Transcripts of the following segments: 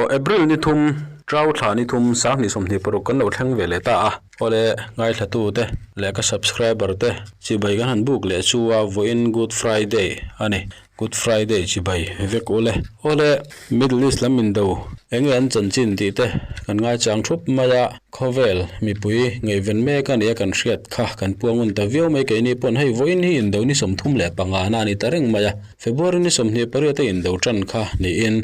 April ni thum, Trau thla ni thum, 2026 kan lo thleng ve leh ta a. Awle, ngaithlatute leh ka subscriber te chibai kan han buk leh chu a, vawiin Good Friday a ni. Good Friday chibai vek ule. Awle, Middle East lam indo eng nge an chanchin tih te kan ngaichang thup mai a, khawvel mipui ngaihven mek a nia kan hriat kha kan puang un ta viau mai keini pawn hei vawiin hi indo ni 35 na a ni ta reng mai a. February ni 28 a indo tan kha niin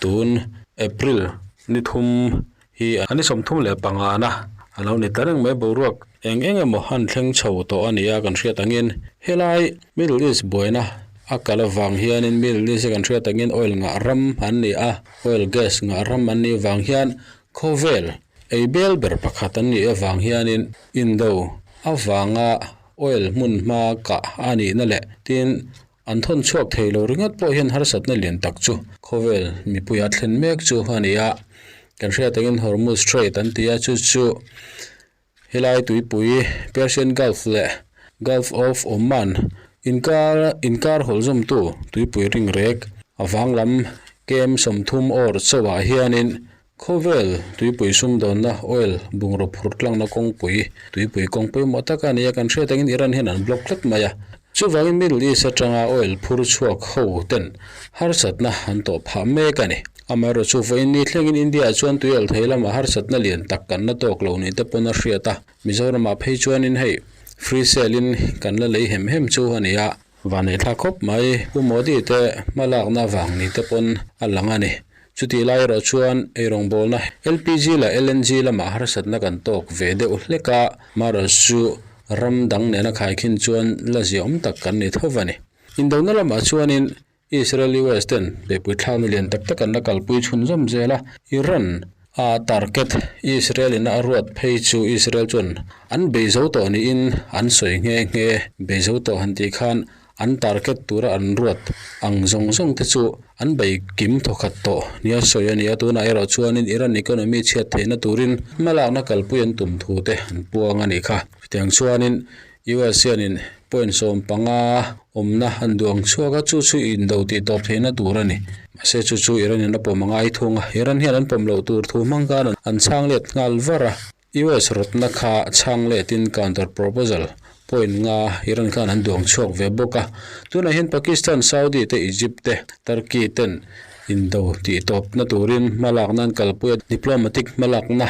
tun April ni thum hi a ni 35 na a lo ni ta reng mai boruak eng eng emaw an thleng chho tawh a ni a kan hriat angin helai Middle East buaina a kal avang hianin Middle East a kan hriat angin oil ngah ram an ni a oil gas ngah ram an nih vang hian khawvel ei bel ber pakhat an nih avang hianin indo avanga oil hmun hma kah a nihna leh tin An thawn chhuak thei lo ringawt pawh hian harsatna lian tak chu khawvel mipuia thlen mek chu a ni a. Kan hriat angin Hormuz Strait an ti a, chu chu helai tuipui Persian Gulf leh Gulf of Oman inkar inkar hawlzawmtu tuipui ringrek a vang lam kem 30 awr chauhah hianin Khawvel tuipui sumdawnna, oil, bungraw phur tlangna kawngpui, tuipui kawng pawimawh tak a ni a, kan hriat angin Iran hian an block tlat mai a. Chuvangin Middle East atanga oil phur chhuak ho ten harsatna an tawh phah mek a ni. Amaherawhchu chu vawiin ni thlengin India ah chuan tuialh thei lamah harsatna lian tak kan la tawk lo ni te pawn a hriat a. Mizoramah phei chuanin hei free sale in kan la lei hem hem chu a ni a. Vanneihthla khawp mai, Pu Modi te hmalakna vang ni te pawn a lang a ni. Chutih lai erawh chuan eirawngbawlna LPG leh LNG lamah harsatna kan tawk ve deuh hlek a, marawh chu ram dang nena khaikhin chuan la ziaawm tak kan ni tho va ni. Indona lamah chuanin Israel-US ten beihpui thlakna lian tak tak an la kalpui chhunzawm zel a, Iran a target Israel in a ruat phei chu Israel chuan an bei zo tawh niin an sawi nghe nghe. Bei zo tawh han tih khan an target tura an ruat ang zawng zawng te chu an bei kim thawkhat tawh nia sawi a ni a. Tunah erawh chuanin Iran economy chhiat theihna turin hmalakna kalpui an tum thu te an puang a nih kha. Chutiang chuanin US hianin point 15 awmna an duang chhuak a, chu chu indo tih tawp theihna tur a ni. Mahse chu chu Iran in a pawm a ngai thung a, Iran hian an pawm loh tur thu hmang khan an chhang let nghal var a. US rawtna kha chhang letin counter proposal point nga Iran khan an duang chhuak ve bawk a. Tunah hian Pakistan, Saudi te, Egypt te, Turkey ten indo tih tawpna turin hmalakna an kalpui a, diplomatic hmalakna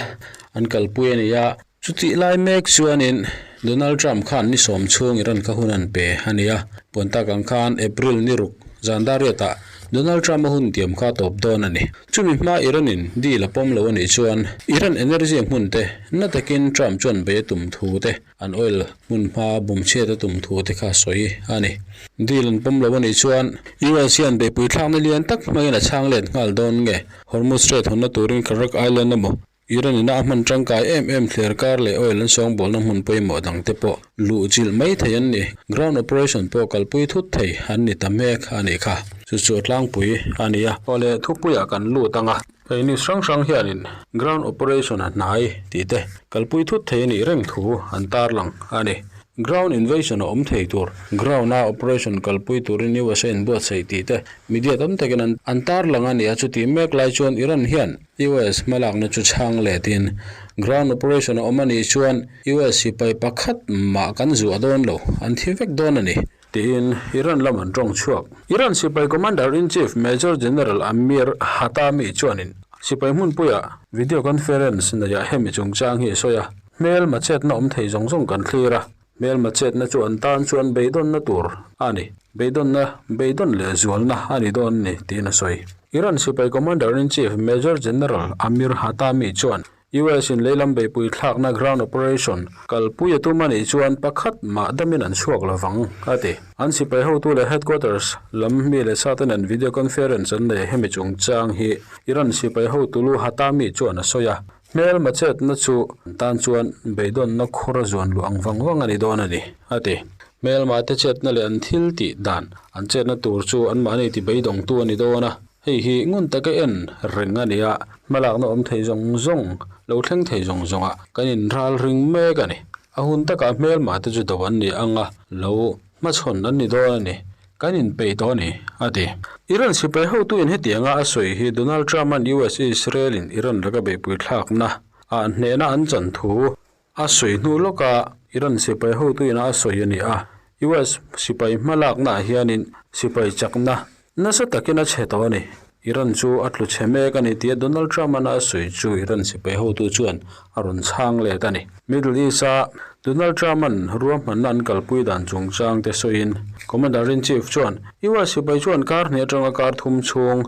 an kalpui a ni a. Chutih lai mek chuanin Donald Trump khan ni sawm chhung Iran kha hun an pe a ni a, puan tak ang khan April ni ruk zan dariatah Donald Trump a hun tiam kha tawp dawn a ni. Chumi hma Iran-in deal a pawm lo a nih chuan Iran energy hmun te na takin Trump chuan bei a tum thu te, an oil hmun hma bum chhiat a tum thu te kha sawi a ni. Deal an pawm lo a nih chuan US hian beihpui thlakna lian tak hmangin a chhang let nghal dawn nge? Hormuz Strait hawnna turin Kharak Island emaw Iran ina a hman tangkai em em thler kar leh oil an sawngbawlna hmun pawimawh dang te pawh luh chilh mai thei an ni. Ground operation pawh kalpui thut thei an ni ta mek a nih kha. Chu chu a tlangpui a ni a. Awle thupuiah kan lut ang a, hei news hrang hrang hianin ground operation a hnai tih te kalpui thut thei a nih reng thu an tarlang a ni. Ground invasion a awm thei tur, ground a operation kalpui turin USA in buatsaih tih te media tam takin an an tarlang a ni a, chutih mek lai chuan Iran hian US hmalakna chu chhang letin ground operation a awm a nih chuan US sipai pakhat mah kan zuah dawn lo, an thi vek dawn a ni, tiin Iran lam an tawng chhuak. Iran sipai Commander-in-Chief Major General Amir Hatami chuanin sipai hmunpuia video conference neiah hemi chungchang hi a sawi a, Hmelma chetna awm thei zawng zawng kan thlir a, hmelma chetna chu an tan chuan beidawnna tur a ni, beidawnna, beidawn leh zualna a ni dawn ni, tiin a sawi. Iran sipai Commander-in-Chief Major General Amir Hatami chuan US in leilam beihpui thlakna ground operation kalpui a tum a nih chuan pakhat mah damin an chhuak lovang, a ti. An sipai hotu leh headquarters lam mi leh sa ten an video conference an nei hemi chungchang hi Iran sipai hotu lu Hatami chuan a sawi a. Hmelma chetna chu an tan chuan beidawnna khur a zuan luh ang vang vang a ni dawn a ni, a ti. Hmelma te chetna leh an thil tih dan an chetna tur chu anmahni ti beidawngtu a ni dawn a, hei hi ngun taka en reng a ni a, hmalakna awm thei zawng zawng, lo thleng thei zawng zawngah kan inral ring mek a ni. A hun takah hmelma te chu do an ni ang a, lo hmachhawn an ni dawn a ni. Kan inpeih tawh a ni, a ti. Iran sipai hotuin hetianga a sawi hi Donald Trump-a'n US-Israel-in Iran laka beihpui thlakna ah hnehna an chan thu a sawi hnu lawka Iran sipai hotuin a sawi a ni a. US sipai hmalaknaah hianin sipai chakna nasa takin a chhe tawh a ni. Iran chu a tlu chhe mek a ni tia Donald Trump-a'n a sawi chu Iran sipai hotu chuan a rawn chhang let a ni. Middle East-a Donald Trump-a'n ruahmanna an kalpui dan chungchang te sawiin Commander-in-Chief chuan US sipai chuan kar hnih atanga kar thum chhung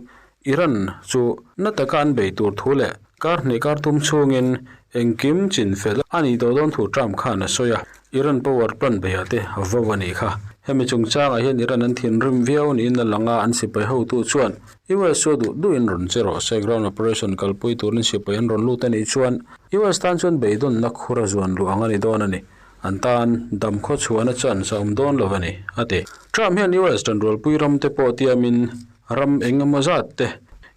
Iran chu na taka an bei tur thu leh kar hnih kar thum chhungin engkim chinfel a nih tawh dawn thu Trump khan a sawi a, Iran power plant beiah te a vo a nih kha. Hemi chungchangah hian Iran an thinrim viau niin a lang a, an sipai hotu chuan US chu a duh duhin rawn che rawh se, ground operation kalpui turin sipai an rawn lut a nih chuan US tan chuan beidawnna khur a zuan luh ang a ni dawn a ni. An tan dam khaw chhuahna chance a awm dawn lo a ni, a ti. Trump hian US tanrualpui ram te pawh tiamin Ram eng emaw zat te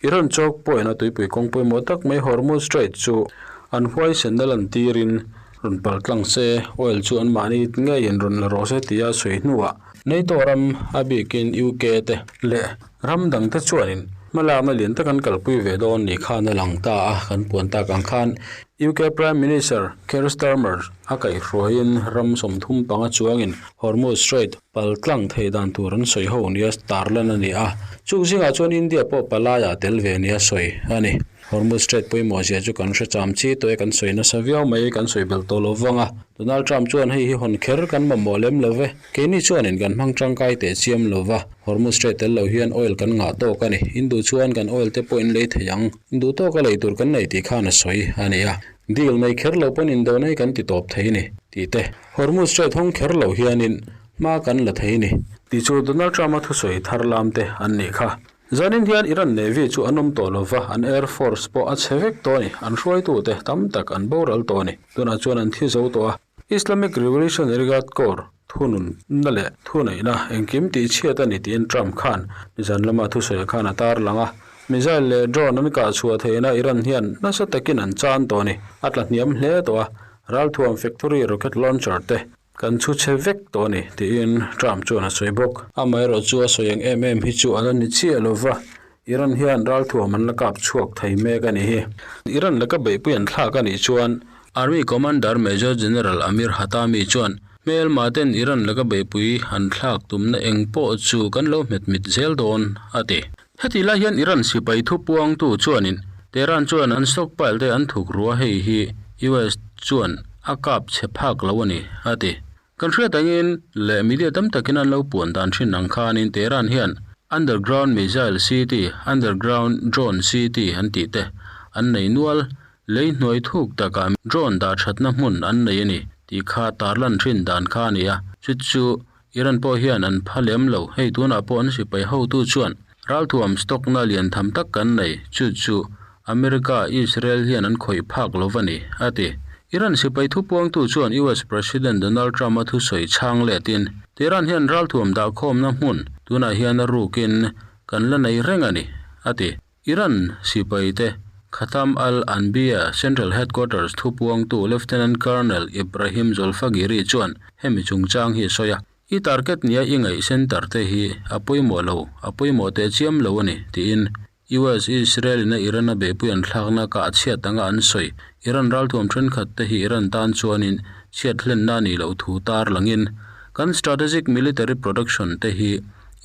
Iran chawk pawhin a tuipui kawng pawimawh tak mai Hormuz Strait chu an huaisenna lantirin rawn pal tlang se, oil chu anmahni ngeiin rawn la rawh se tia a sawi hnuah NATO ram a bikin UK te leh ram dangte chuanin hmalakna lian tak an kalpui ve dawn ni khan a lang ta a, kan puan tak ang khan UK Prime Minister Keir Starmer a kaihhruaiin ram 35 chuangin Hormuz Strait pal tlang theih dan tur an sawi ho nia tarlan a ni a, chung zingah chuan India pawh palaiah tel ve nia sawi a ni. Hormuz Strait pawimawh zia chu kan hre cham chi tawh e, kan sawi nasa viau mai, kan sawi belh tawh lo vang a. Donald Trump chuan hei hi hawn kher kan mamawh lem lo ve, keini chuanin kan hmang tangkai teh chiam lo va, Hormuz Strait tel lo hian oil kan ngah tawk a ni, in duh chuan kan oil te pawh in lei thei ang. Duh tawka lei tur kan nei tih khan a sawi a ni a, deal nei kher lo pawn indona hi kan ti tawp thei ni tih te, Hormuz Strait hawng kher lo hianin hma kan la thei ni tih chu Donald Trump-a thusawi thar lam te an nih kha. Zanin hian Iran Navy chu an awm tawh lo va, an Air Force pawh a chhe vek tawh a ni, an hruaitute tam tak an boral tawh a ni. Tunah chuan an thi zo tawh a. Islamic Revolutionary Guard Corps thununna leh thuneihna engkim tih chhiat a ni tiin Trump khan nizan lama thusawi khan a tarlang a. Missile leh drone an kah chhuah theihna Iran hian nasa takin an chan tawh a ni. A tla hniam hle tawh a, ralthuam factory rocket launcher te kan chhu chhe vek tawh a ni tiin Trump chuan a sawi bawk. Amaherawhchu chu a sawi ang em em hi chu a la ni chiah lo va, Iran hian ralthuam an la kap chhuak thei mek a ni hi. Iran laka beihpui an thlak a nih chuan Army Commander Major General Amir Hatami chuan hmelma ten Iran laka beihpui an thlak tumna eng pawh chu kan lo hmet mit zel dawn a ti. Heti lai hian Iran sipai thupuangtu chuanin Tehran chuan an stockpile te an thuk rua hei hi US chuan a kap chhe phak lo a ni a ti. Kan hriat angin leh media tam takin an lo puan dan thin ang khanin Tehran hian underground missile city, underground drone city an tih te an nei nual, lei hnuai thuk takah drone dah thatna hmun an nei a ni tih kha tarlan thin dan kha a ni a, chu chu Iran pawh hian an pha lem lo, hei tunah pawh an sipai hotu chuan ralthuam stock na lian tham tak kan nei, chu chu America, Israel hian an khawih phak lo va ni, a ti. Iran sipai thupuangtu chuan US President Donald Trump-a thusawi chhang letin, Tehran hian ralthuam dahkhawmna hmun tunah hian a rukin kan la nei reng a ni, a ti. Iran sipaite Khatam al-Anbiya Central Headquarters thupuangtu Lieutenant Colonel Ibrahim Zolfaghiri chuan hemi chungchang hi a sawi a, I target nia i ngaih center te hi a pawimawh lo, a pawimawh teh chiam lo a ni, tiin US, Israel in a Iran a beihpui an thlakna kah a chhiat anga an sawi. Iran ralthuam thenkhat te hi Iran tan chuanin chhiat hlenna a nih loh thu tar langin kan strategic military production te hi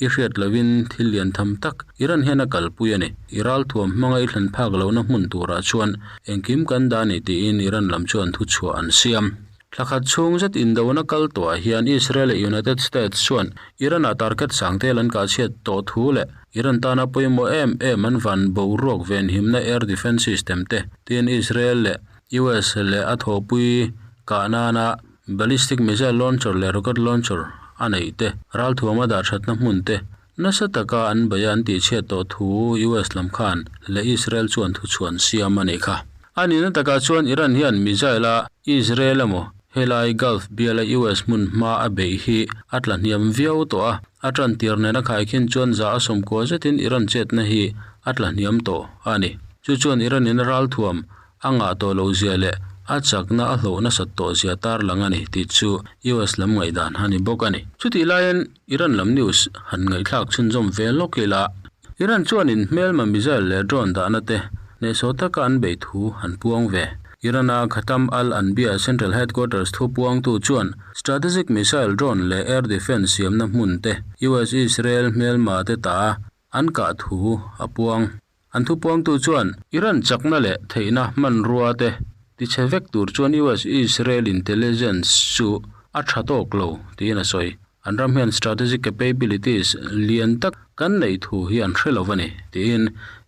i hriat lohin thil lian tham tak Iran hian a kalpui a ni. I ralthuam hmanga i thlen phak lohna hmun turah chuan engkim kan dah a ni tiin Iran lam chuan thuchhuah an siam. Thla khat chhung zet indona kal tawhah hian Israel leh United States chuan Iran-ah target sangtel an kah chhiat tawh thu leh Iran tana pawimawh em em an van boruak venhimna air defence system te tin Israel leh US leh a thawhpui kah nana ballistic missile launcher leh rocket launcher a neih te ralthuama dah thatna hmun te nasa taka an beih a an tihchhiat tawh thu US lam khan leh Israel chuan thuchhuan siam a nih kha. A nihna takah chuan Iran hian missile a Israel emaw helai Gulf biala US hmun hma a beih hi a tla hniam viau tawh a, a tan tir nena khaikhin chuan za a sawmkua zetin Iran chetna hi a tla hniam tawh a ni. Chu chuan Iran in a ralthuam a ngah tawh loh zia leh a chakna a hlawh nasat tawh zia tarlang a ni tih chu US lam ngaihdan a ni bawk a ni. Chutih laiin Iran lam news han ngaihthlak chhunzawm ve lawk ila, Iran chuanin hmelma missile leh drone dahna te hnehsawh taka an beih thu an puang ve. Iran-a Khatam al-Anbiya Central Headquarters thu puangtu chuan strategic missile, drone leh air defence siamna hmun te US-Israel hmelma te ta an kah thu a puang. An thupuangtu chuan Iran chakna leh theihna hmanrua te tichhe vek tur chuan US-Israel intelligence chu a tha tawk lo tiin a sawi. An ram hian strategic capabilities lian tak kan neih thu hi an hre lo a ni, tiin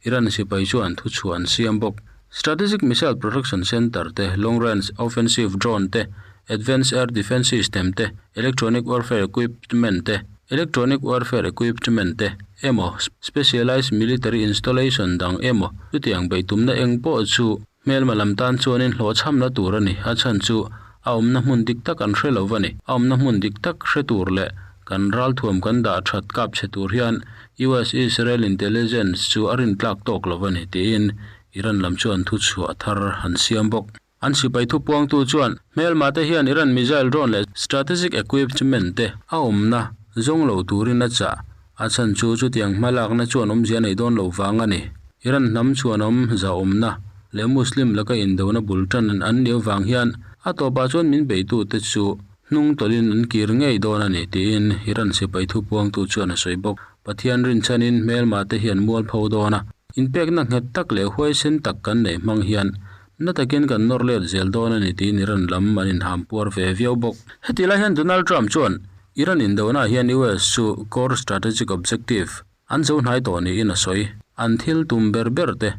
Iran sipai chuan thuchhuah an siam bawk. Strategic missile production center te, long-range offensive drone te, advanced air defence system te, electronic warfare equipment te, electronic warfare equipment te emaw specialized military installation dang emaw chutiang beih tumna eng pawh chu hmelma lam tan chuanin hlawhchhamna tur a ni. A chhan chu a awmna hmun dik tak an hre lo a ni. A awmna hmun dik tak hre tur leh kan ralthuam kan dah that kap chhe tur hian US-Israel intelligence chu a rintlak tawk lo a ni tiin Iran lam chuan thuchhuah thar an siam bawk. An sipai thupuangtu chuan hmelma te hian Iran missile drone leh strategic equipment te a awmna zawng lo turin a chah. A chhan chu chutiang hmalakna chuan awmzia nei dawn lo vang a ni. Iran hnam chhuanawm zahawmna leh Muslim laka indona bul tan an nih avang hian a tawpah chuan min beitute chu hnung tawlhin an kir ngei dawn a ni tiin Iran sipai thupuangtu chuan a sawi bawk. Pathian rinchhanin hmelma te hian mualpho dawn a, inpekna nghet tak leh huaisen tak kan neih hmang hian Na takin kan nawr let zel dawn a ni tiin Iran lam an inham puar ve viau bawk. Heti lai hian Donald Trump chuan Iran indona hian US chu core strategic objective an zo hnai tawh niin a sawi. An thil tum ber ber te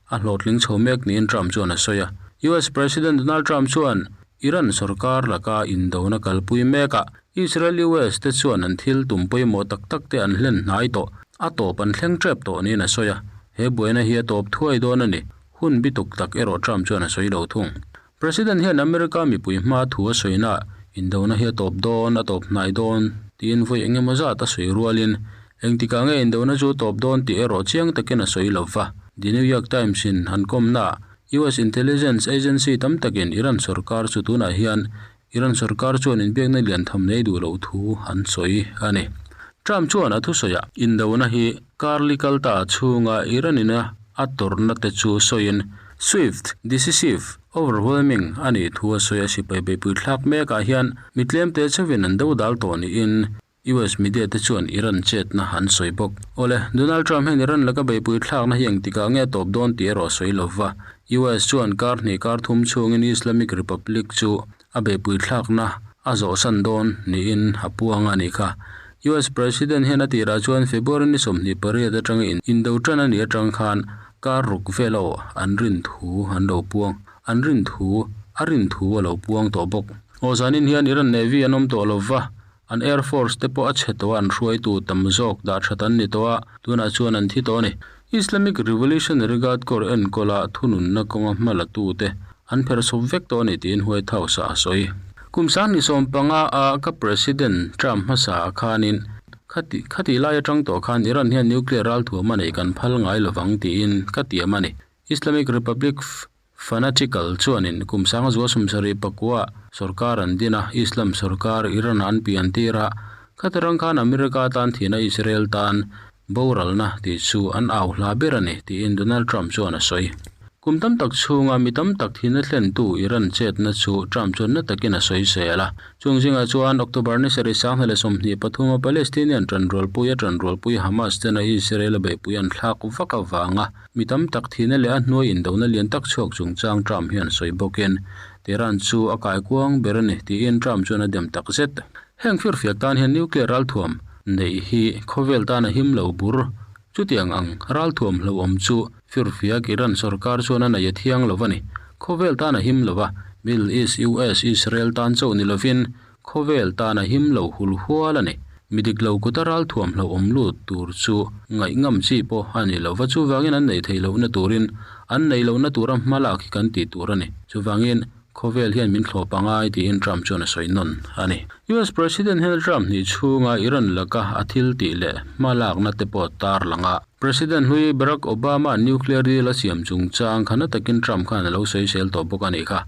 a hlawhtling chho mek niin Trump chuan a sawi a. US President Donald Trump chuan Iran sorkar laka indona kalpui mekah Israel-US te chuan an thil tum pawimawh tak tak te an hlen hnai tawh, a tawp an thleng tep tawh niin a sawi a. He buaina hi a tawp thuai dawn a ni. Hun bituk tak erawh Trump chuan a sawi lo thung. President hian America mipui hma thu a sawina indona hi a tawp dawn, a tawp hnai dawn tiin vawi eng emaw zat a sawi rualin engtikah nge indona chu a tawp dawn tih erawh chiang takin a sawi lo va. The New York Times in an kawmnaah US intelligence agency tam takin Iran sorkar chu tunah hian Iran sorkar chuan inbiakna lian tham nei duh loh thu an sawi a ni. Trump chuan a thusawiah indona hi karli kal ta chhunga Iran ina a tawrhna te chu sawiin swift, decisive, overwhelming a nih thu a sawi a, sipai beihpui thlak mekah hian mi tlemte chauhin an dodal tawh niin US media te chuan Iran chetna an sawi bawk. Awle, Donald Trump hian Iran laka beihpui thlakna hi engtikah nge a tawp dawn tih erawh a sawi lo va. US chuan kar hnih kar thum chhungin Islamic Republic chu a beihpui thlakna a zawhsan dawn niin a puang a nih kha. US President hian a tirah chuan February ni 28 atanga indo tan a nih atang khan kar ruk vel a awh an rin thu an lo puang an rin thu a rin thu a lo puang tawh bawk. Aw zanin hian Iran Navy an awm tawh lo va. An Air Force te pawh a chhe tawh a, an hruaitu tam zawk dah that an ni tawh a, tunah chuan an thi tawh a ni. Islamic Revolutionary Guard Corps enkawla thununna kawnga hma la tute an pherh sawp vek tawh a ni tiin White House ah a sawi. Kum 2015 a ka President Trump hmasa ah khanin khati khati lai atang tawh khan Iran hian nuclear ralthuam a neih kan phal ngai lovang tiin ka tiam a ni. Islamic Republic Fanatical chuanin kum sangzua 79 ah sorkar an din a, Islam sorkar Iran ah an pian tir a, khati rang khan America tan thihna Israel tan boralna tih chu an au hla ber a ni tiin Donald Trump chuan a sawi. Kum tam tak chhunga mi tam tak thihna thlentu Iran chetna chu Trump chuan na takin a sawi sel a. Chung zingah chuan October ni sarih 2023 a Palestinian tanrualpui a tanrualpui Hamas tena Israel a beihpui an thlak vak avanga Mi tam tak thihna leh a hnuai indona lian tak chhuak chungchang Trump hian sawi bawkin, Tehran chu a kaikuang ber a ni, tiin Trump chuan a dem tak zet. Heng firfiak tan hian nuclear ralthuam neih hi khawvel tan a him lo bur. Chutiang ang ralthuam hlauhawm chu firfiak Iran sorkar chuan a nei a thiang lo a ni. Khawvel tan a him lo a, Middle East, US, Israel tan chauh ni lovin Khawvel tan a him lo hul hual a ni. Mi dik lo kuta ral thuam hlauhawm lut tur chu ngaih ngam chi pawh a ni lo va, chuvangin an neih theih lohna turin an neih lohna tura hma lak hi kan tih tur a ni. Chuvangin khawvel hian min thlawp a ngai tiin Trump chuan a sawi nawn a ni. US President hian Trump hnih chhunga Iran laka a thil tih leh hma lakna te pawh tar lang a. President hlui Barack Obama nuclear deal a siam chungchang kha na takin Trump khan a lo sawisel tawh bawk a nih kha.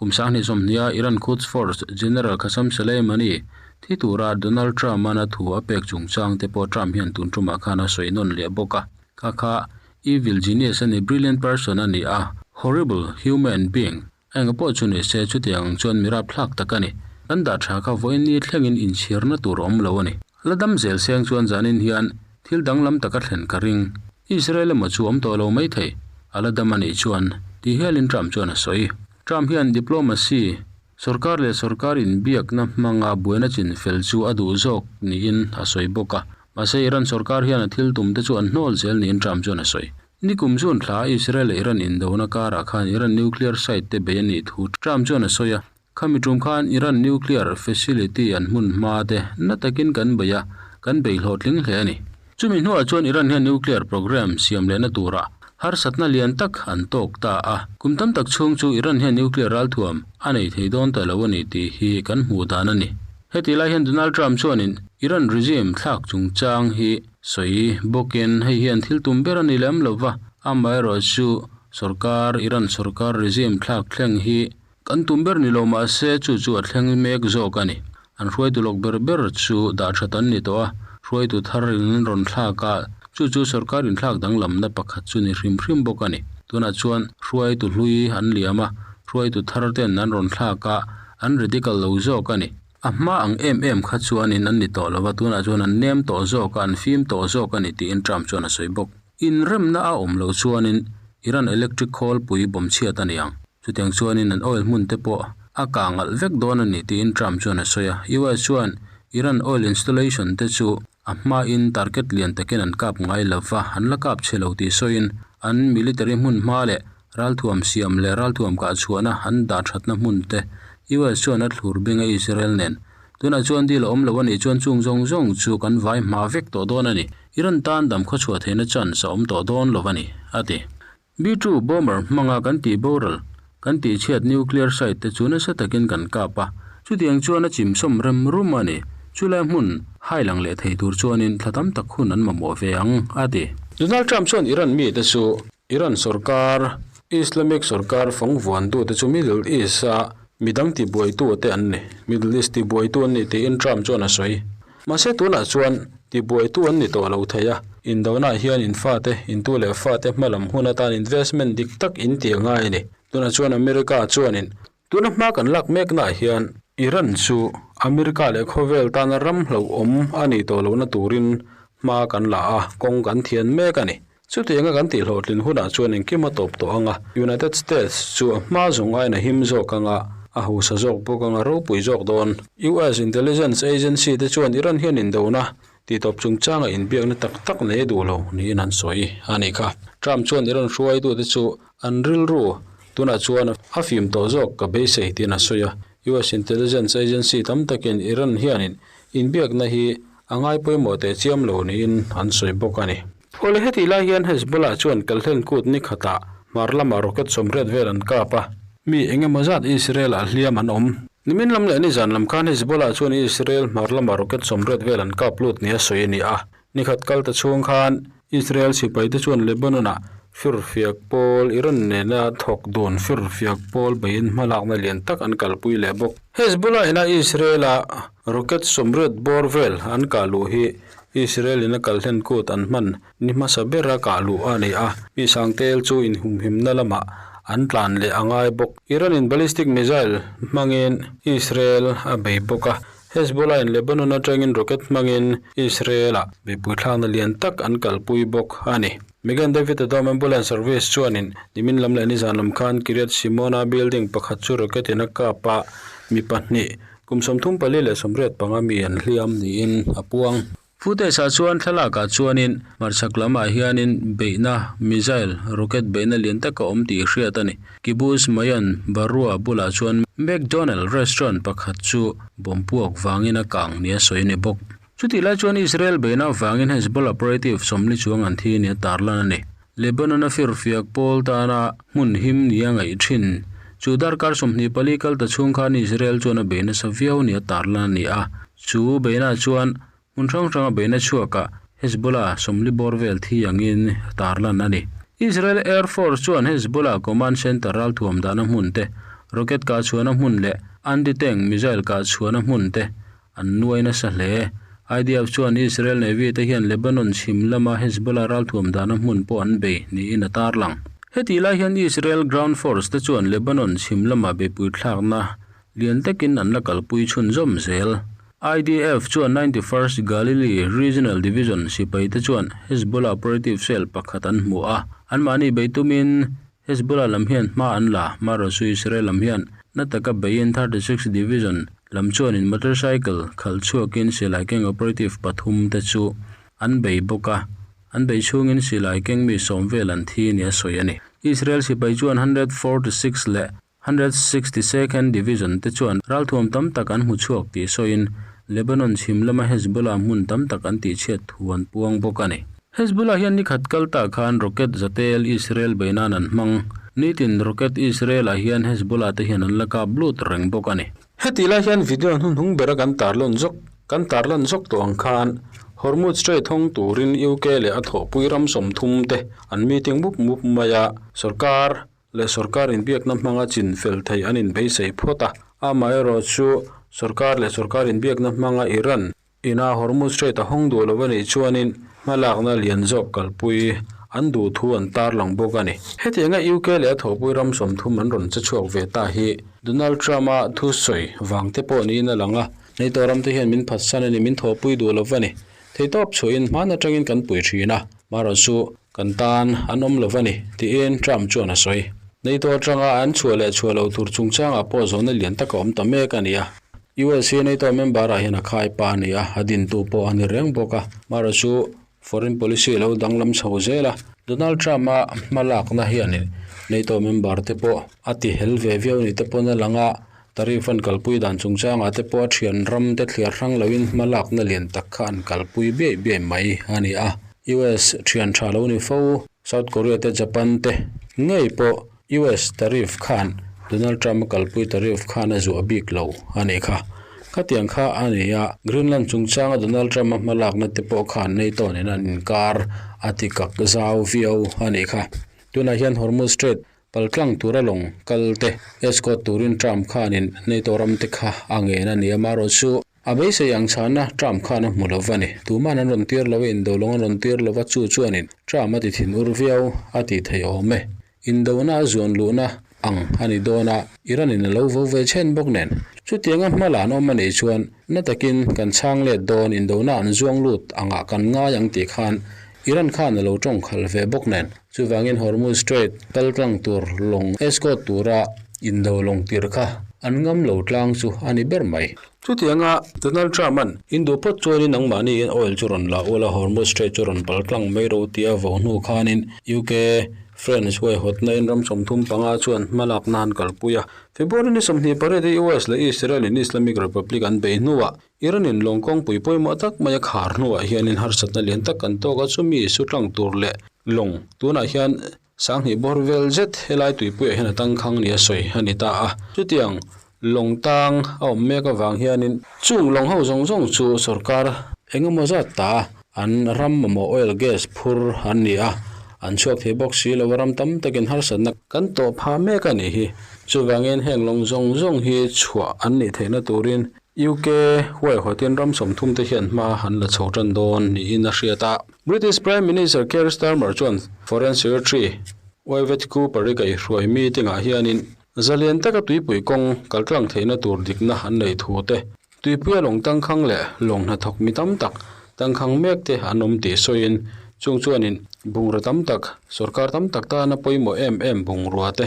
Kum 2020-a Iran Quds Force General Qasem Soleimani thi tura Donald Trump-a'n a thu a pek chungchang te pawh Trump hian tun tumah khan a sawi nawn leh bawk a. Kha kha evil genius a ni, brilliant person a ni a, horrible human being a enga pawh chu ni se chutiang ang chuan mi rapthlak tak a ni. Kan dah tha kha vawiin ni thlengin inchhirna tur a awm lo a ni. La dam zel seng chuan zanin hian thil danglam taka thlen ka ring. Israel emaw chu awm tawh lo maithei, a la dam a nih chuan, ti hialin Trump chuan a sawi. Trump hian diplomacy, sorkar leh sorkar inbiakna hmanga buaina chin fel chu a duh zawk niin a sawi bawk a. Mahse Iran sorkar hian a thil tum te chu an hnawl zel niin Trump chuan a sawi. Nikum June thla Israel leh Iran indona karah khan Iran nuclear site te bei a nih thu Trump chuan a sawi a. Khami tum khan Iran nuclear facility an hmun hma te na takin kan bei a, kan bei hlawhtling hle a ni. Chumi hnuah chuan Iran hian nuclear program siam lehna turah harsatna lian tak an tawk ta a. Kum tam tak chhung chu Iran hian nuclear ralthuam a nei thei dawn ta lo a ni tih hi kan hmuh dan a ni. Heti lai hian Donald Trump chuanin Iran regime thlak chungchang hi sawi bawkin hei hian thil tum ber a ni lem lo va, amaherawhchu sorkar Iran sorkar regime thlak thleng hi Kan tum ber ni lo mahse chu chu a thleng mek zawk a ni. An hruaitu lawk ber ber chu dah that an ni tawh a, hruaitu thar in an rawn thlak a, chu chu sorkar inthlak danglamna pakhat chu ni hrim hrim bawk a ni. Tunah chuan hruaitu hlui an liam a, hruaitu thar ten an rawn thlak a, an radical lo zawk a ni. A hma ang em em kha chuanin an ni tawh lo va, tunah chuan an nem tawh zawk a, an fim tawh zawk a ni tiin Trump chuan a sawi bawk. Inremna a awm loh chuanin Iran electric khawlpui bawmchhiat a ni ang. Chutiang chuanin an oil hmun te pawh a kang alh vek dawn a ni tiin Trump chuan a sawi a. US chuan Iran oil installation te chu a hmain target lian takin an kap ngai lo va, an la kap chhe lo tih sawiin an military hmun hma leh ralthuam siam leh ralthuam kah chhuahna an dah thatna hmun te US chuan a thlur bing a Israel nen. Tunah chuan deal a awm lo a nih chuan chung zawng zawng chu kan vai hma vek tawh dawn a ni. Iran tan dam khawchhuah theihna chance a awm tawh dawn lo a ni, a ti. B-2 bomber hmanga kan tih boral, kan tih chhiat nuclear site te chu nasa takin kan kap a, chutiang chuan a chimsawm rem rum a ni. Chulai hmun hai lang leh thei tur chuanin thla tam tak hun an mamawh ve ang, a ti. Donald Trump chuan Iran mite chu Iran sorkar, Islamic sorkar fawng vuantute chu Middle East-a midang tibuaitute an ni, Middle East tibuaitu an ni tiin Trump chuan a sawi. Mahse tunah chuan tibuaitu an ni tawh lo thei a, indonah hian in fate, intu leh fate hmalam hun atan investment dik tak in ti a ngai a ni. Tunah chuan America chuanin tuna hma kan lak meknaah hian Iran chu America leh khawvel tana ram hlauhawm a nih tawh lohna turin hma kan la a, kawng kan thian mek a ni. Chutianga kan tih hlawhtlin hunah chuan engkim a tawp tawh ang a, United States chu a hma zawng aiin a him zawk ang a, a hausa zawk bawk ang a, ropui zawk dawn. US Intelligence Agency te chuan Iran hian indona tihtawp chungchanga inbiakna tak tak nei duh lo niin an sawi a nih kha. Trump chuan Iran hruaitute chu an rilru tunah chuan a fim tawh zawk ka beisei tiin a sawi a. US Intelligence Agency tam takin Iran hianin inbiakna hi a ngai pawimawh teh chiam lo niin an sawi bawk a ni. Awle hetih lai hian Hezbollah chuan Kalhlen kut ni khatah hmar lamah rocket sawmriat vel an kap a, mi eng emaw zat Israel ah hliam an awm. Nimin lam leh nizan lam khan Hezbollah chuan Israel hmar lamah rocket sawmriat vel an kap lut nia sawi a ni a. Ni khat kal ta chhung khan Israel sipai te chuan Lebanon ah firfiak pawl Iran nena thawk dun firfiak pawl beiin hmalakna lian tak an kalpui leh bawk. Hezbollah ina Israel ah rocket sawmriat bawr vel an kah luh hi Israel in a kal hlen kut an hman ni hmasa bera kah luh a ni a, mi sangtel chu inhumhimna lamah an tlan leh a ngai bawk. Iran in ballistic missile hmangin Israel a bei bawk a, Hezbollah in Lebanon atangin rocket hmangin Israel ah beipui thlakna lian tak an kalpui bawk a ni. Megan David Adom Ambulance Service chuanin nimin lam leh nizan lam khan Kiryat Shimona building pakhat chu rocket in a kap a, mi pahnih Kum 34 leh 85 mi an hliam niin a puang. Footage ah chuan thlalak ah chuanin hmarchhak lamah hianin beihna missile rocket beihna lian tak a awm tih hriat a ni. Kibbutz Mayan Barua bulah chuan McDonald restaurant pakhat chu bomb puak vangin a kang nia sawi a ni bawk. Chutih lai chuan Israel beihna avangin Hezbollah operative 40 chuang an thi nia tarlan a ni. Lebanon-a firfiak pawl tana hmun him nia ngaih thin. Chu darkar 24 kal ta chhung khan Israel chuan a bei nasa viau nia tarlan a ni a. Chu beina chuan hmun hrang hranga beina chhuakah Hezbollah 40 bawr vel thi angin tarlan a ni. Israel Air Force chuan Hezbollah command center ralthuam dahna hmun te. rocket kah chhuahna hmun leh anti-tank missile kah chhuahna hmun te an nuai nasa hle. IDF chuan Israel Navy te hian Lebanon chhim lama Hezbollah ralthuam dahna hmun pawh an bei niin a tarlang. Hetih lai hian Israel Ground Force te chuan Lebanon chhim lama beihpui thlakna lian takin an la kalpui chhunzawm zel. IDF chuan 91st Galilee Regional Division sipai te chuan Hezbollah operative cell pakhat an hmu a, anmahni bei tumin Hezbollah lam hian hma an la, Marosu Israel lam hian na taka beiin 36 Division lam chuanin motorcycle khalh chhuakin silai keng operative pathum te chu an bei bawk a, an bei chhungin silai keng mi sawm vel an thi nia sawi a ni. Israel sipai chuan 146 leh 162nd Division te chuan ralthuam tam tak an hmu chhuak tih sawiin Lebanon chhim lama Hezbollah hmun tam tak an tihchhiat thu an puang bawk a ni. Hezbollah hian ni khat kal tah khan rocket zatel Israel bei nan an hmang. Nitin rocket Israel ah hian Hezbollah te hian an la kap lut reng bawk a ni. Hetih lai hian video hnuhnung bera kan tarlawn zawk kan tarlan zawk tawh ang khan Hormuz Strait hawng turin UK leh a thawhpui ram 30 te an meeting mup mup mai a, sorkar leh sorkar inbiakna hmanga chin fel thei an inbeisei phawt a. Amaherawh chu sorkar leh sorkar inbiakna hmanga Iran ina Hormuz Strait a hawng duh lo a nih chuanin hmalakna lian zawk kalpui an duh thu an tarlang bawk a ni. Hetianga UK leh a thawhpui ram 30 an rawn che chhuak ve ta hi Donald Trump-a thusawi vang te pawh niin a lang a, NATO ram te hian min phatsan a ni, min thawhpui duh lo va ni. Theitawp chhuahin hman atangin kan pui thin a, marawh chu kan tan an awm lo va ni, tiin Trump chuan a sawi. NATO atanga an chhuah leh chhuah loh tur chungchangah pawh zawhna lian tak a awm ta mek a ni a. US hi NATO member ah hian a khai pa a ni a, a dintu pawh a ni reng bawk a, marawh chu foreign policy lo danglam chho zel a. Donald Trump-a hmalakna hianin NATO member te pawh a ti hel ve viau ni te pawn a lang a, tariff an kalpui dan chungchangah te pawh a thian ram te thliar hrang loin hmalakna lian tak kha an kalpui biaih biaih mai a ni a. US thian tha lo ni fo, South Korea te Japan te ngei pawh US tariff khan Donald Trump a kalpui tariff khan a zuah bik lo a nih kha. Khatiang kha a ni a, Greenland chungchanga Donald Trump a hmalakna te pawh khan NATO nen an inkar a ti kak zau viau a nih kha. Tunah hian Hormuz Strait paltlang tura lawng kal te escort turin Trump khanin NATO ram te kha a ngen a ni a, amaherawhchu A beisei ang chhana Trump khan a hmu lo va ni. Tuman an rawn tir lo a, indolawng an rawn tir lo va, chu chuanin Trump a ti thin ur viau a tih theih awm e. Indona a zuan luhna ang a ni dawn a, Iran in a lo vo ve chhen bawk nen. Chutianga hma la an awm a nih chuan na takin kan chhang let dawn, indona an zuang lut angah kan ngai ang tih khan Iran khan a lo tawng khalh ve bawk nen. Chuvangin Hormuz Strait kal tlang tur lawng escort tura indo lawng tir kha an ngam lo tlang chu a ni ber mai. Chutianga Donald Trump-a'n indo phawt chuanin nangmahniin oil chu rawn la ula Hormuz Strait chu rawn pal tlang mai ro tia vo hnu khanin UK, France huaihawtna in ram 35 chuan hmalakna an kalpui a. February ni 28 hi US leh Israel in Islamic Republic an bei hnuah Iran in lawng kawngpui pawimawh tak mai a khar hnuah hianin harsatna lian tak kan tawk a, chumi su tlang tur leh lawng tunah hian sanghnih bawr vel zet helai tuipuiah hian a tangkhang nia sawi a ni ta a. Chutiang lawng tang a awm mek avang hianin chung lawng ho zawng zawng chu sorkar eng emaw zat ta an ram mamawh oil gas phur an ni a, an chhuak thei bawk si lo a, ram tam takin harsatna kan tawh phah mek a nih hi. Chuvangin heng lawng zawng zawng hi chhuah an nih theihna turin UK huaihawtin ram 30 te hian hma an la chho tan dawn niin a hriat a. British Prime Minister Keir Starmer chuan Foreign Secretary Yvette Cooper i kaihhruai meeting-ah hianin zalian taka tuipui kawng kaltlang theihna tur dikna an nei thu te, tuipuia lawng tangkhang leh lawng hnathawk mi tam tak tangkhang mek te an awm tih sawiin chung chuanin bungraw tam tak, sorkar tam tak tana pawimawh em em bungrua te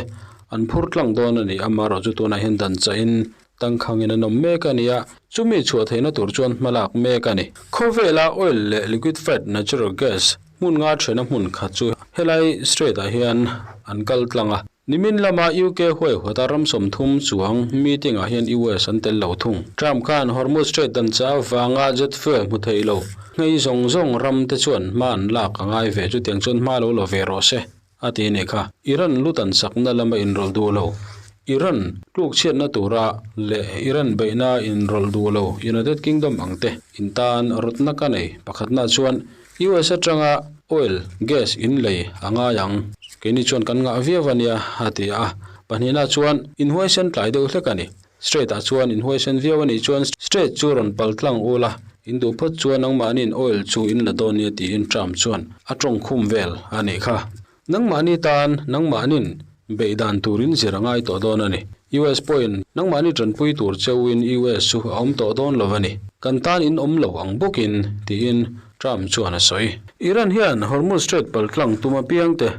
an phur tlang dawn a ni. Amaherawhchu chu tunah hian dan chahin Tangkhangin an awm mek a ni a, chumi chhuah theihna tur chuan hmalak mek a ni. Khawvela oil leh liquefied natural gas hmun nga thena hmun khat chu helai strait ah hian an kal tlang a. Nimin lama UK huaihawta ram 30 chuang meeting ah hian US an tel lo thung. Trump khan Hormuz Strait dan cha avanga jet fuel hmu thei lo nghei zawng zawng ram te chuan hma an lak a ngai ve chutiang chuan hma lo la ve rawh se. A ti ni kha. Iran lutan sakna lama inrawlh duh lo. Iran tluk chhiatna tura leh Iran beihna inrawlh duh lo United Kingdom ang te in tan rawtna ka nei. Pakhatna chuan US atanga oil, gas in lei a ngai ang. Keini chuan kan ngah viau a nia, a ti a. Pahnihna chuan in huaisen tlai deuh hlek a ni. Strait-ah chuan in huaisen viau a nih chuan Strait chu rawn pal tlang ul a, in duh phawt chuan nangmahniin oil chu in la dawn nia tiin Trump chuan a tawngkhum vel a nih kha. Nangmahni tan nangmahnin beih dan tur in zir a ngai tawh dawn a ni. US pawhin nangmahni tanpui tur cheuin US chu a awm tawh dawn lo a ni. Kan tan in awm lo ang bawkin, tiin Trump chuan a sawi. Iran hian Hormuz Strait paltlang tum apiangte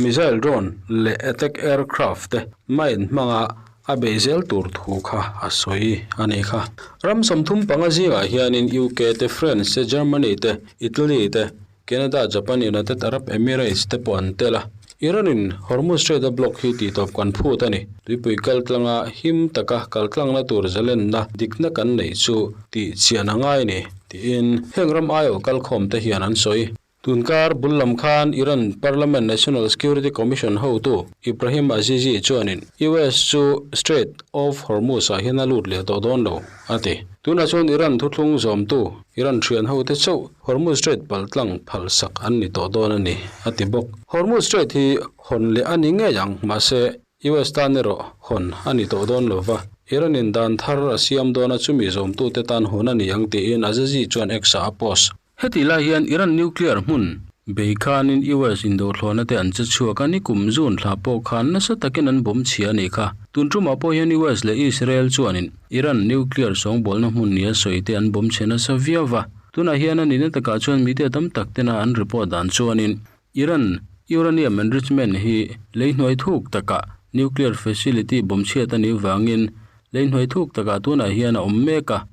missile drone leh attack aircraft te mine hmanga a beih zel tur thu kha a sawi a nih kha. Ram 35 zingah hianin UK te, France te, Germany te, Italy te, Canada, Japan, United Arab Emirates te pawh an tel a. Iran in Hormuz Strait a block hi tihtawp kan phut a ni. Tuipui kaltlanga him taka kaltlangna tur zalenna dikna kan neih chu tih chian a ngai a ni, tiin heng ram aiawh kalkhawm te hian an sawi. Tunkar bul lam khan Iran Parliament National Security Commission hotu Ibrahim Azizi chuanin US chu Strait of Hormuz ah hian a lut leh tawh dawn lo, a ti. Tunah chuan Iran thuthlung zawmtu Iran thian hote chauh Hormuz Strait paltlang phalsak an ni tawh dawn a ni, a ti bawk. Hormuz Strait hi hawn leh a ni ngei ang, mahse, US tan erawh hawn a ni tawh dawn lo va, Iran in dan thar a siam dawn a chumi zawmtute tan hawn a ni ang tiin Azizi chuan X-ah a post. Hetih lai hian Iran nuclear hmun bei khanin US indothlawhna te an che chhuak a, nikum June thla pawh khan nasa takin an bawm chhia a nih kha. Tun tumah pawh hian US leh Israel chuanin Iran nuclear sawngbawlna hmun nia sawi te an bawm chhe nasa viau va. Tunah hian a nihna takah chuan media tam tak tena an report dan chuanin Iran uranium enrichment hi lei hnuai thuk takah nuclear facility bawm chhiat a nih vangin lei hnuai thuk takah tunah hian a awm mek a.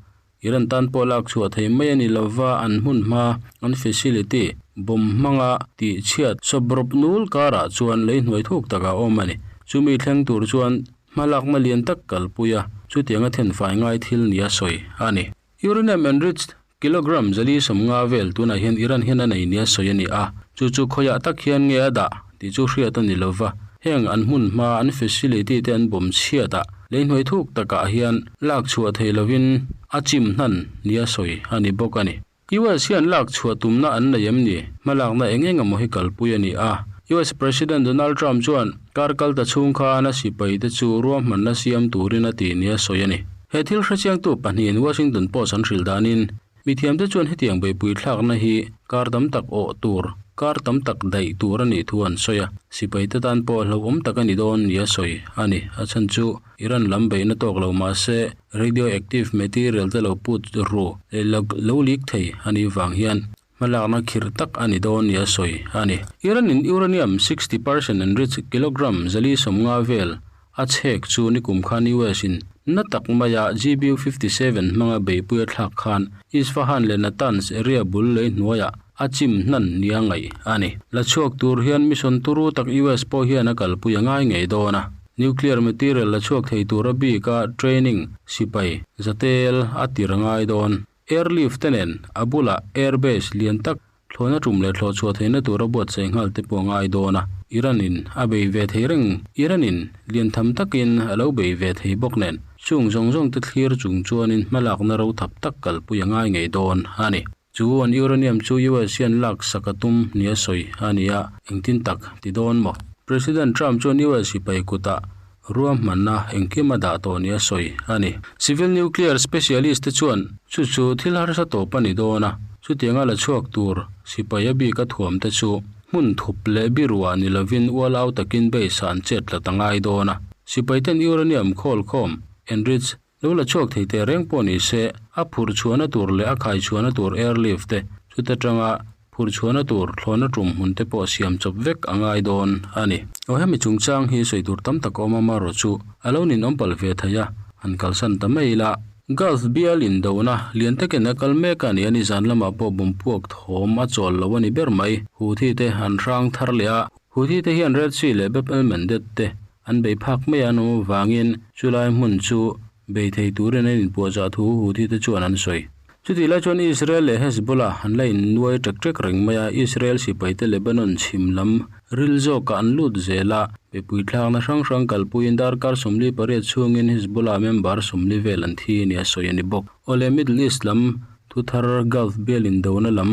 Iran tan pawh lak chhuah thei mai a ni lova an hmun hma an facility bawm hmanga tih chhiat sawprawp nul karah chuan lei hnuai thuk takah a awm a ni. Chumi thleng tur chuan hmalakna lian tak kalpui a, chutianga thenfai ngai thil nia sawi a ni. Uranium enriched kilogram 450 vel tunah hian Iran hian a nei nia sawi a ni a, chu chu khawiah tak hian nge a dah tih chu hriat a ni lova, heng an hmun hma an facility te an bawm chhiat a, lei hnuai thuk takah hian lak chhuah thei lovin a chim hnan nia sawi a ni bawk a ni. US hian lak chhuah tumna an nei em ni? Hmalakna eng eng emaw hi kalpui a ni a. US President Donald Trump chuan kar kal ta chhung khan a sipai te chu ruahmanna siam turin a ti nia sawi a ni. He thil hrechiangtu pahnihin Washington Post an hrilh danin, mithiamte chuan hetiang beihpui thlakna hi kar tam tak awh tur, kar tam tak daih tur a nih thu an sawi a. Sipaite tan pawh hlauhawm tak a ni dawn nia sawi a ni. A chhan chu Iran lam beihna tawk lo mahse radioactive material te lo put ru leh lo leak thei a nih vang hian hmalakna khirh tak a ni dawn nia sawi a ni. Iran in uranium 60% enriched kilogram 450 vel a chhek chu nikum khan US in na tak maia GBU-57 hmanga beihpui a thlak khan Isfahan leh Natanz area bul lei hnuaiah a chim hnan nia ngaih a ni. La chhuak tur hian mission turu tak US pawh hian a kalpui a ngai ngei dawn a. Nuclear material la chhuak thei tura bika training sipai zatel a tir a ngai dawn. Airlift te nen a bulah airbase lian tak thlawhna tum leh thlawh chhuah theihna tura buatsaih nghal te pawh a ngai dawn a. Iran in a bei ve thei reng. Iran in lian tham takin a lo bei ve thei bawk nen chung zawng zawng te thlir chung chuanin hmalakna ro thap tak kalpui a ngai ngei dawn a ni. Chu an uranium chu US hian lak sak a tum nia sawi a ni a, engtin tak ti dawn maw? President Trump chuan US sipai kutah ruahmanna engkim a dah tawh nia sawi a ni. Civil nuclear specialist te chuan chu chu thil harsa tawp a ni dawn a, chutianga la chhuak tur sipai a bik a thuam te chu hmun thup leh biruah ni lovin ual au takin base ah an chet tlat a ngai dawn a. Sipai ten uranium khawl khawm, enrich, Lo la chhuak thei teh reng pawh ni se, a phurh chhuahna tur leh a khai chhuahna tur airlift te, chuta tanga phurh chhuahna tur thlawhna tum hmun te pawh siam chawp vek a ngai dawn a ni. Aw hemi chungchang hi sawi tur tam tak a awm a, marawh chu a lo ninawm palh ve thei a, han kalsan ta mai ila. Gulf bial indona lian takin a kal mek a ni a, nizan lamah pawh bawmpuak thawm a chawl lo a ni ber mai. Houthi te an hrang thar leh a, Houthi te hian Red Sea leh Bab el-Mandeb te An bei phak mai an awm avangin chulai hmun chu bei thei turin an inpuahchah thu Houthi te chuan an sawi. Chutih lai chuan Israel leh Hezbollah an la innuai ṭek ṭek reng mai a, Israel sipaite Lebanon chhim lam ril zawkah an lut zel a, mipui thlakna hrang hrang kalpuiin darkar 48 chhungin Hezbollah member 40 vel an thi nia sawi a ni bawk. Awle Middle East lam thuthar Gulf bial indona lam.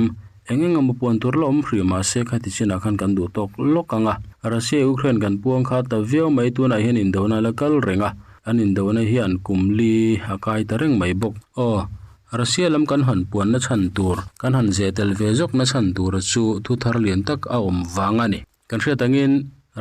Eng eng emaw puan tur la awm hrih mahse khati chinah khan kan duh tawk lawk ang a. Russia Ukraine kan puang kha ta viau mai tunah hian indona la kal reng a, an indona hian kum li a kai ta reng mai bawk. Aw, Russia lam kan han puanna chhan tur, kan han zeh tel ve zawkna chhan tura chu thu thar lian tak a awm vang a ni. Kan hriat angin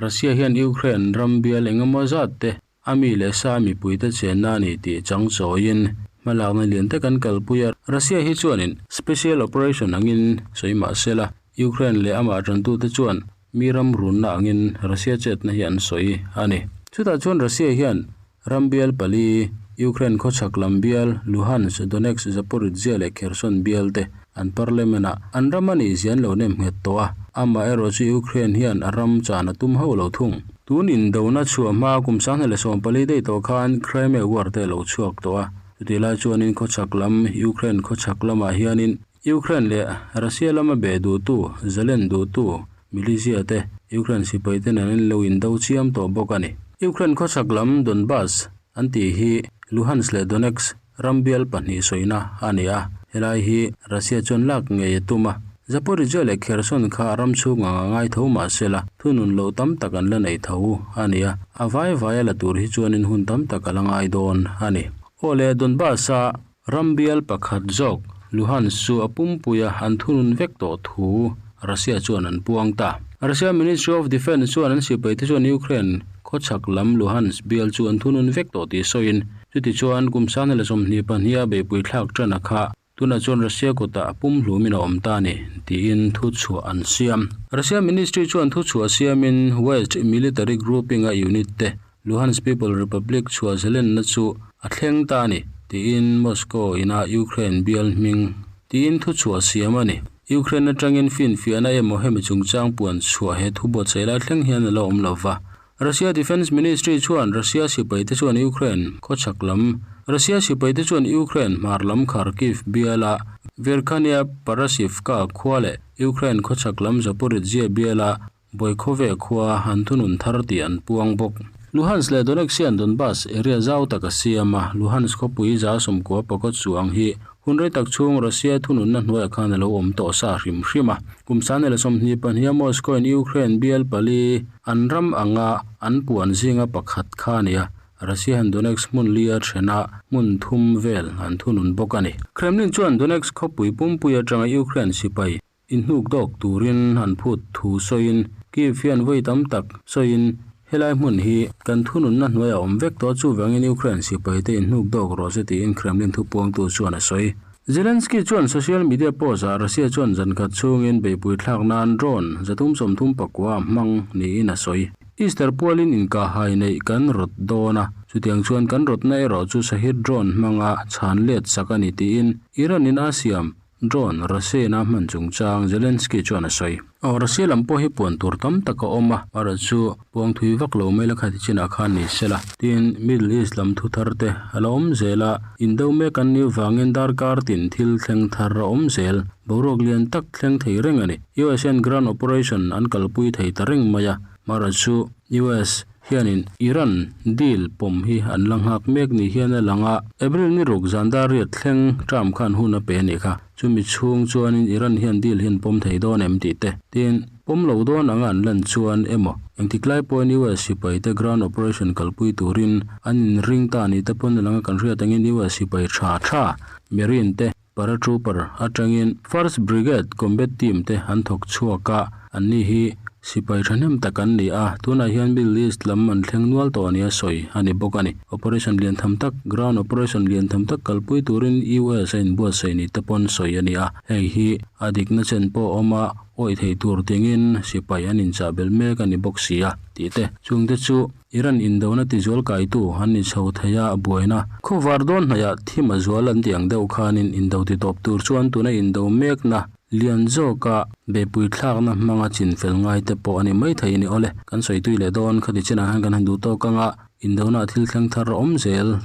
Russia hian Ukraine ram bial eng emaw zat te A mi leh sa mipuite chenna a ni tih chang chawiin hmalakna lian tak an kalpui a. Russia hi chuanin special operation angin sawi mah se la, Ukraine leh amah tantute chuan mi ram runna angin Russia chetna hi an sawi a ni. Chutah chuan Russia hian ram bial pali, Ukraine khawchhak lam bial, Luhansk, Donetsk, Zaporizhzhia leh Kherson bial te an parliament ah an ram a nih zia an lo nem nghet tawh a, amaherawh chu Ukraine hian a ram chan a tum hauh lo thung. Tun indona chhuah hma kum 2014 daih tawh khan Crimea War te a lo chhuak tawh a, chutih lai chuanin khawchhak lam Ukraine khawchhak lamah hianin Ukraine leh Russia lama beh duhtu, zalen duhtu militia te Ukraine sipai te nen an lo indo chiam tawh bawk a ni. Ukraine khawchhak lam Donbas an tih hi Luhansk leh Donetsk Ram bial pahnih sawina a ni a, helai hi Russia chuan lak ngei a tum a. Zaporizhzhia leh Kherson kha ram chhung ang a ngai tho mah se la, thunun loh tam tak an la nei tho a ni a, a vai vai a la tur hi chuanin hun tam tak a la ngai dawn a ni. Aw le, Donbas-a ram bial pakhat zawk Luhansk chu a pumpuia an thunun vek tawh thu Russia chuan an puang ta. Russia Ministry of Defence chuan an sipaite chuan Ukraine khawchhak lam Luhansk bial chu an thunun vek tawh tih sawiin, Chutichuan, kum 2022 a beihpui thlak tan a kha, tunah chuan Russia kutah pumhlumin a awm ta a ni, tiin thuchhuah an siam. Russia Ministry chuan thuchhuah siamin West Military Grouping-a unit te Luhansk People Republic chhuah zelenna chu a thleng ta a ni, tiin Moscow ina Ukraine bial hming tiin thuchhuah siam a ni. Ukraine atangin finfiahna emaw hemi chungchang puan chhuah he thu buatsaih lai thleng hian a la awm lo va. Russia Defence Ministry chuan Russia sipaite chuan Ukraine khawchhak lam Russia sipaite chuan Ukraine hmar lam Kharkiv biala Verkhnya Parashivka khua leh Ukraine khawchhak lam Zaporizhzhia biala Boikhove khua an thunun thar tih an puang bawk. Luhansk leh Donetsk hian Donbas area zau tak a siam a, Luhansk khawpui 90 pakhat chuang hi Hun rei tak chhung Russia thununna hnuaiah khan a lo awm tawh sa hrim hrim a. Kum 2022 Moscow in Ukraine bial pali an ram anga an puan zinga pakhat kha a ni a, Russia hian Donetsk hmun li a then a, hmun thum vel an thunun bawk a ni. Kremlin chuan Donetsk khawpui pumpui atanga Ukraine sipai Inhnuk dawk turin an phut thu sawiin Kyiv hian vawi tam tak sawiin helai hmun hi kan thununna hnuaiah awm vek tawh chuvangin Ukraine sipaite inhnuk dawk rawh se tiin Kremlin thupuangtu chuan a sawi. Zelensky chuan social media post-ah Russia chuan zankhat chhungin beihpui thlak nan drone 339 a hmang niin a sawi. Easter pualin inkahhai neih kan rawt dawn a, chutiang chuan kan rawtna erawh chu Shahed drone hmanga chhan let sak a ni tiin Iran-in a siam Drone Russia-in a hman chungchang Zelensky chuan a sawi. Aw, Russia lam pawh hi puan tur tam tak a awm a, erawh chu puang thui vak lo mai la kha ti chinah khan ni se la. Tin, Middle East lam thu thar te a la awm zel a, indo mek an nih vangin darkar tin thil thleng thar a awm zel, boruak lian tak thleng thei reng a ni. US hian ground operation an kalpui thei ta reng mai a, erawh chu US. Hianin Iran deal pawm hi an la nghak mek ni hian a lang a, April ni ruk zan dar riat thleng Trump khan hun a pe a nih kha. Chumi chhung chuanin Iran hian deal hi an pawm thei dawn em tih te, tin, pawm lo dawn anga an lan chuan emaw engtik lai pawhin US sipaite ground operation kalpui turin an inring ta ni te pawn a lang a, kan hriat angin US sipai tha tha Marine te, Paratrooper atangin First Brigade Combat Team te an thawk chhuak a, anni hi sipai thahnem tak an ni a, tunah hian Middle East lam an thleng nual tawh nia sawi a ni bawk a ni. Operation lian tham tak, Ground operation lian tham tak kalpui turin US a inbuatsaih ni te pawn sawi a ni a, hei hi a dikna chen pawh a awm a, awih thei tur tingin sipai an inchah belh mek a ni bawk si a tih te chungte chu Iran indona tizual kaitu an ni chho thei a, buaina khawvar dawn hnaihah thim a zual an tih ang deuh khanin indo ti tawp tur chuan tuna indo mekna lian zawka beihpui thlakna hmanga chinfel ngai te pawh a ni mai thei a ni. Awle, kan sawi tui leh dawn khati chinah khan kan han duh tawk ang a, indona thil thleng thar a awm zel.